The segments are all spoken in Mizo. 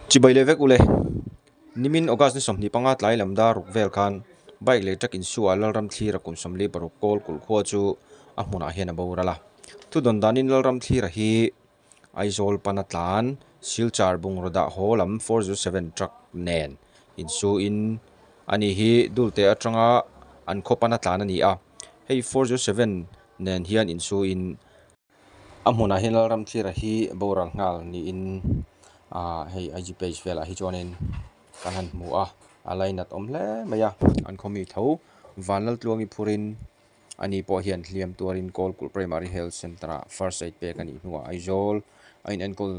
Chibai leh vek ule. Nimin August ni 25 tlai lam dar ruk vel khan bike leh truck insuah Lalram Thlira kum 46 kawl kulh khua chu a hmunah hian a boral a. Thudawn danin Lalram Thlira hi Aizawl pana tlan Silchar bungraw dah haw lam 407 truck nen insuin ani hi Dulte atanga an khaw pana tlan a ni a. Hei 407 nen hian insuin A hmunah hian Lalramthlira hi boral nghal niin ah hei IG page velah hi chuanin kan han hmu a, a lainat awm hle mai a. An khaw mi tho Vanlaltluangi phurin ani pawh hian hliam tuarin Kawlkulh Primary Health Centre ah first aid pek a nih hnuah Aizawl a inenkawl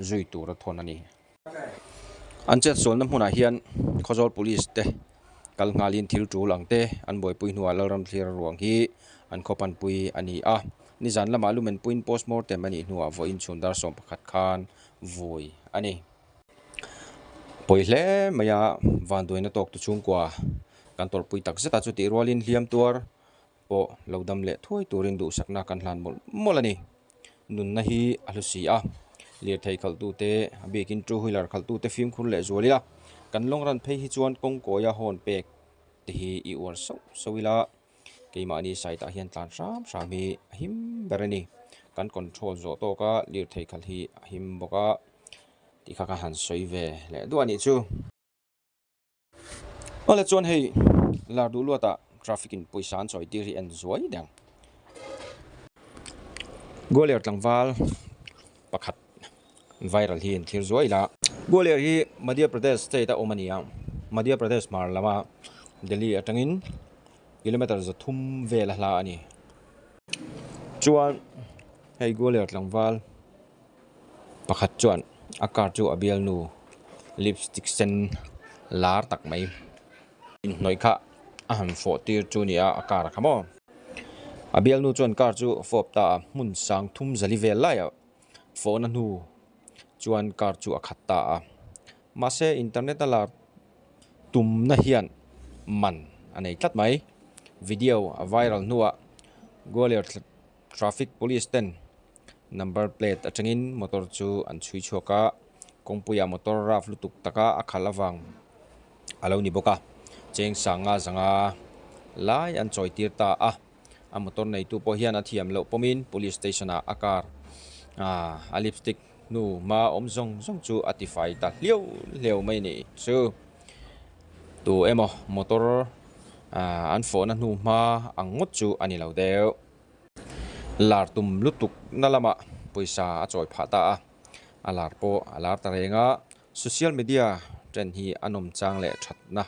zui tur a thawn a ni. An chetsualna hmunah hian Khawzawl Police te kal nghalin thil tul ang te an buaipui hnuah Lalramthlir ruang hi an khaw panpui a ni a. Nizan lamah lumen puiin postmortem a nih hnuah vawiin chhun dar 11 khan vui a ni. Pawi hle mai a, vanduaina tawk tu chhungkua kan tawrhpui tak zet a, chutih rualin hliam tuar pawh lo dam leh thuai turin duhsakna kan hlan mawlh mawlh a ni. Nunna hi a hlu si a, lirthei khalhtute a bikin two wheeler khalhtute fimkhur leh zual ila, kan long run phei hi chuan kawngkawia hawn pek te hi i uar sauh sauh ila, keimahni side ah hian tlan hram hram hi a him ber a ni. Kan control zawh tawka lirthei khalh hi a him bawk a tih kha ka han sawi ve leh duah a nih chu. Awle chuan hei lar duh luatah traffic in pawisa an chawi tir hi en zuai dang. Gwalior tlangval pakhat viral hi an thlir zuai la. Gwalior hi Madhya Pradesh state a awm a ni a, Madhya Pradesh hmar lama Delhi atangin kilometer 300 vel a hla a ni. Chuan hei Gwalior tlangval. Pakhat chuan a car chu a bialnu lipstick sen lar tak mai inhnawih kha a han fawh tir chu a ni a a car kha maw. A bialnu chuan car chu a fawp ta a hmun sang thum zali vel laiah fawhna hnu chuan car chu a khat ta a mahse internet a lar tumna hian man a nei tlat mai video a viral hnuah Gwalior traffic police ten number plate atangin motor chu an chhui chhuak a kawngpuiah motor rough lutuk taka a khalh avang a lo ni bawk a cheng sanga zanga lai an chawi tir ta a a motor neitu pawh hian a thiam loh pawmin police station ah a car ah a lipstick hnu hma awm zawng zawng chu a tifai ta hliau hliau mai a nih chu tu emaw motor ah an fawhna hnu hma ang ngawt chu a ni lo deuh. Lar tum lutuk na lamah pawisa a chawi phah ta a, a lar pawh a lar ta reng a, social media trend hi a nawm chang leh thatna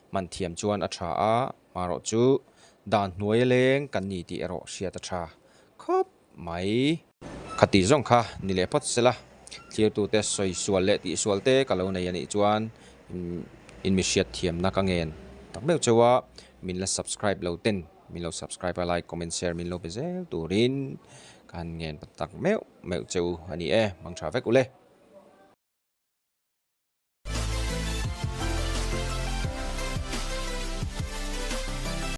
hman thiam chuan a tha a, marawh chu dan hnuai a leng kan ni tih erawh hriat a tha khawp mai. Khati zawng kha ni leh phawt sela, thirtute sawi sual leh tih sual te ka lo nei a nih chuan in mi hriat thiamna ka ngen tak meuh cheu a, min la subscribe lo ten. Min lo subscribe a like comment share min lo pe zel turin ka han ngen tak meuh meuh che u a ni e, mang tha vek ule.